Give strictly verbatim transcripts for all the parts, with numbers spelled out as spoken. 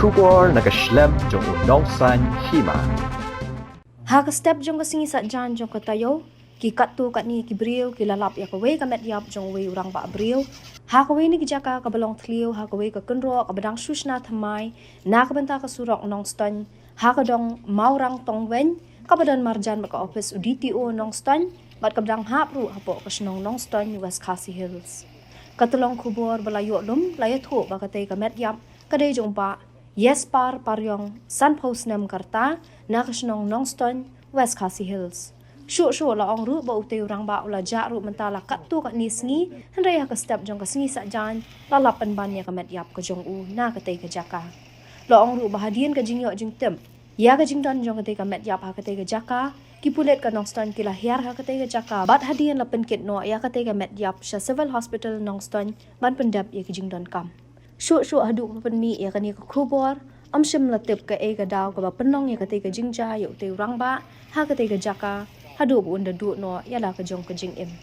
Khubor na ka shlem jong u nongsan hima. Ha ka step jong ka sngi Saitjaiñ jong ka taïew, ki katto katne ki briew ki la lap ïa kawei ka met ïap jong uwei u rangbah briew ha kawei na ki jaka kaba long thliew ha kawei ka kynroh kaba dang shu shna thymmai na ka bynta ka surok Nongstoiñ ha ka dong Mawrang Tongweiñ, kaba don marjan bad ka ophis u D T O Nongstoiñ bad kaba dang hap ruh hapoh ka shnong Nongstoiñ, West Khasi Hills. Ka tyllong khubor ba la ïoh lum la ïathuh ba katei ka met ïap ka dei jong u Bah Yespar Pariong, sanphew snem ka rta, na ka shnong Nongstoiñ, West Khasi Hills. Shuh shuh la ong ruh ba utei u rangbah u la jah ruh mynta la katto katne sngi, hynrei ha ka step jong ka sngi Saitjaiñ la lap pynban ïa ka met ïap ka jong u na katei ka jaka. La ong ruh ba hadien ka jingïoh jingtip ïa ka jingdon jong katei ka met ïap ha katei ka jaka, ki pulit ka Nongstoiñ ki la hiar ha katei ka jaka bad hadien la pynkit noh ïa katei ka met ïap sha Civil Hospital Nongstoiñ ban pyndep ïa ki jingdonkam. Shuh shuh haduh ba pynmih ïa kane ka khubor, ym shym la tip kaei ka daw kaba pynlong ïa katei ka jingjia ïa utei u rangbah ha katei ka jaka haduh ba un da duh noh ïa la ka jong ka jingim.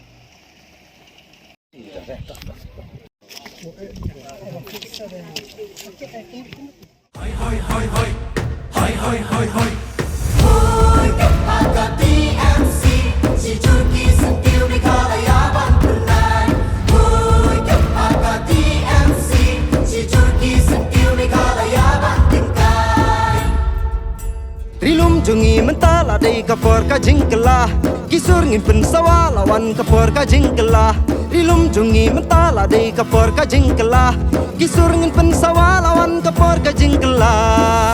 Ri lum jong ngi mynta la dei ka por ka jingkylla. Ki sur ngin pynsawa la wan ka por ka jingkylla. Ri lum jong ngi mynta la dei ka por ka jingkylla. Ki sur ngin pynsawa la wan ka por ka jingkylla.